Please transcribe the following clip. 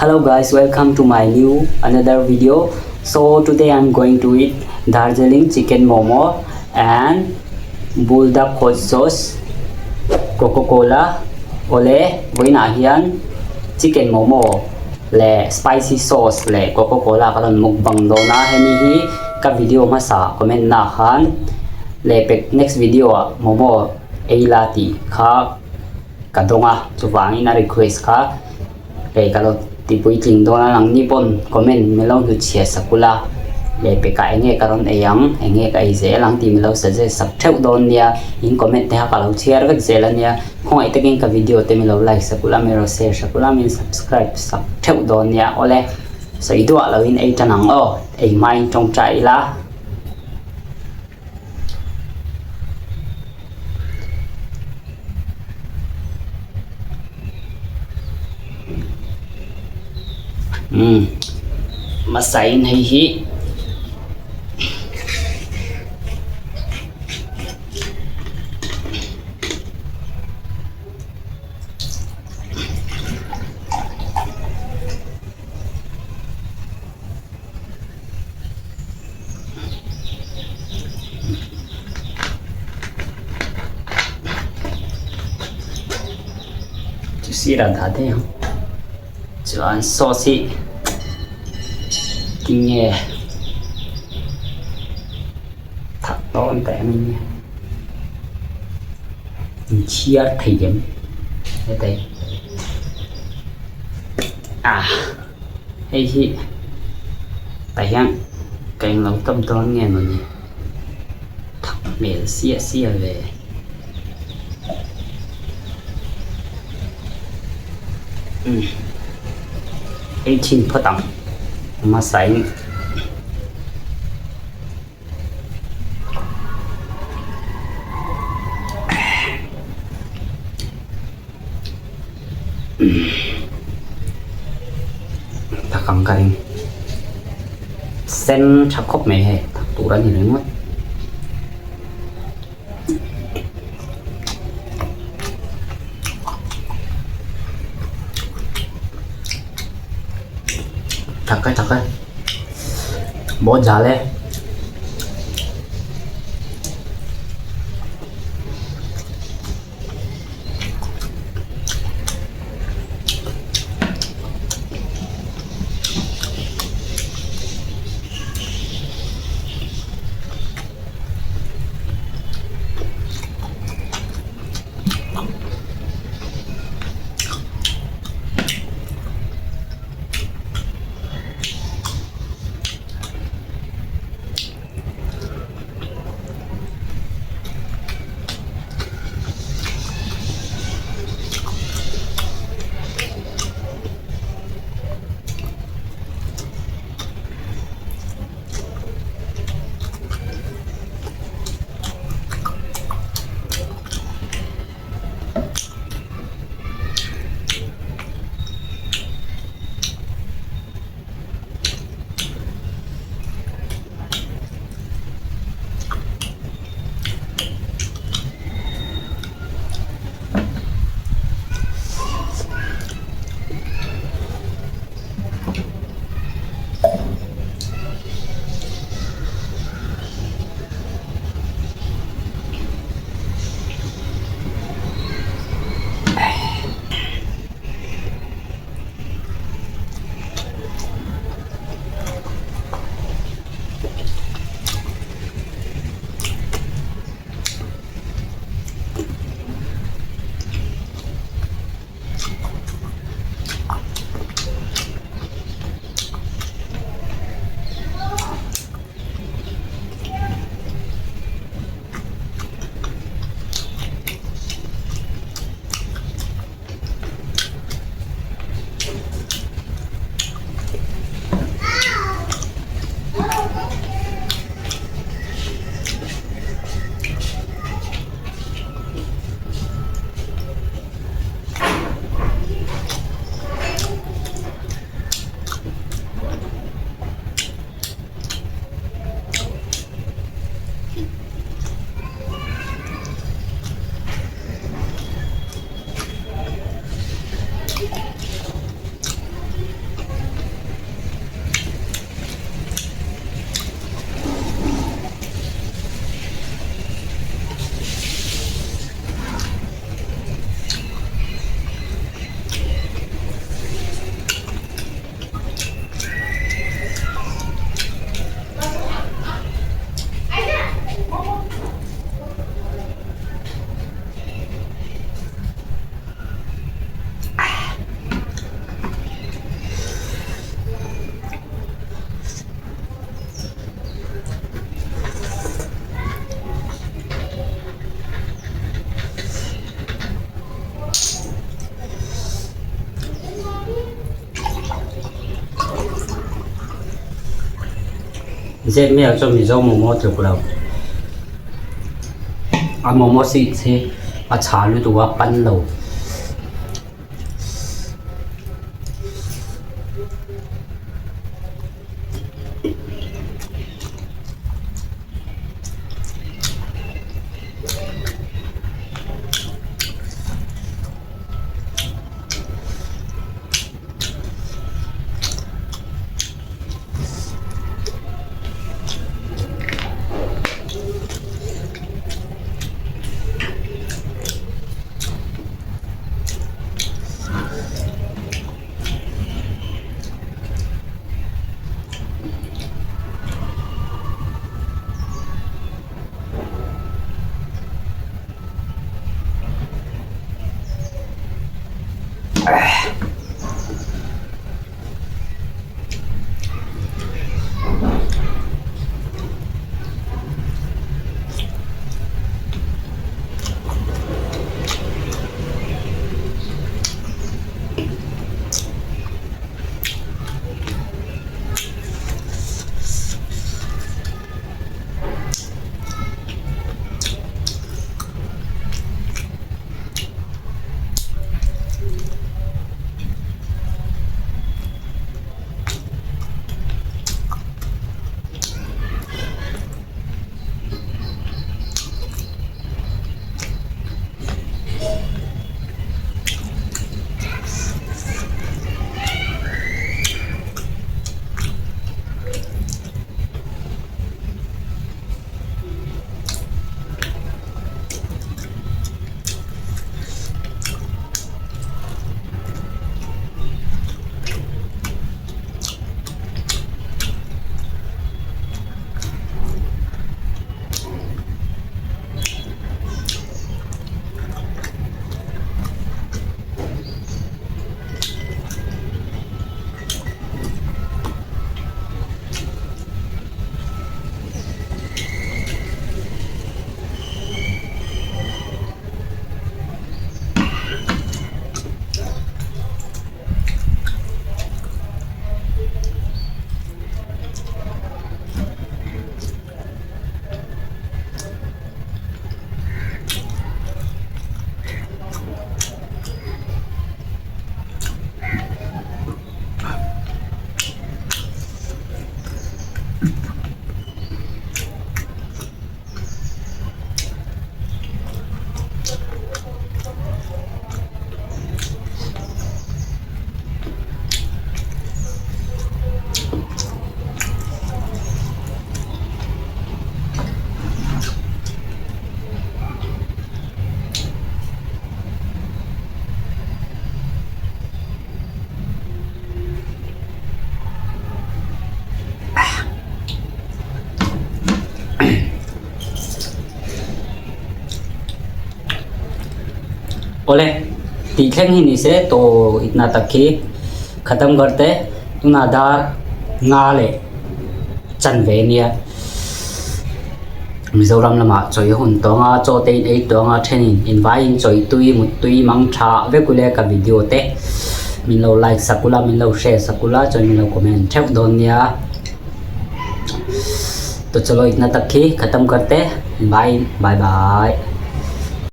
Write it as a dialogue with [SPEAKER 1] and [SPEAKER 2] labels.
[SPEAKER 1] Hello guys, welcome to my new another video. So today I'm going to eat Darjeeling chicken momo and buldak hot sauce, Coca-Cola. Ole, vawiinah hian chicken momo leh spicy sauce leh Coca-Cola ka rawn mukbang dawn a, hemi hi ka video hmasa comment na khan leh pek next video ah momo ei la tih kha ka dawng a, chuvangin a request kha hei ka lo ti puitling dawn a lang ni pawn comment min lo hnuchhiah sak ula leh pekah eng nge ka rawn ei ang eng nge ka ei zel ang tih min lo suggest sak theuh dawn nia in comment te kha ka lo chhiar vek zel a nia khawngaih takin ka video te min lo like sak ula min rawn share sak ula min subscribe sak theuh dawn nia awle sawi duah loin ei tan ang aw ei hmain tawngtai ila. Umm hmasain hei hi Chu sirah dah daih ang chuan sauce hi tinge thak dawn ta em ania inchhiar thei em heta hi ah. Hei hi tah hian ka englo tawp dawn nge mawni thak hmel siah siah ve umm ei chhin phawt ang hmasa in. Tak ang ka ring sen tha khawp mai hei tak tur a ni ringawt. Tak e tak e bahut jal e. Zep miah chuan Mizo momo tluk lo. A momo seeds hi a chhah lutuk a pan lo. Awle tih thleng hi ni se to itna tak khi khatam karte tuna dar nga leh chanve ania Mizoram lamah chawi hun tawng a chaw te in ei tawng a thenin invaiin chawi tui mut tui mang tha vek ule ka video te min lo like sak ula min lo share sak ula chuan min lo comment theuh dawn nia. To chalo itna tak khi khatam karte bye bye bye.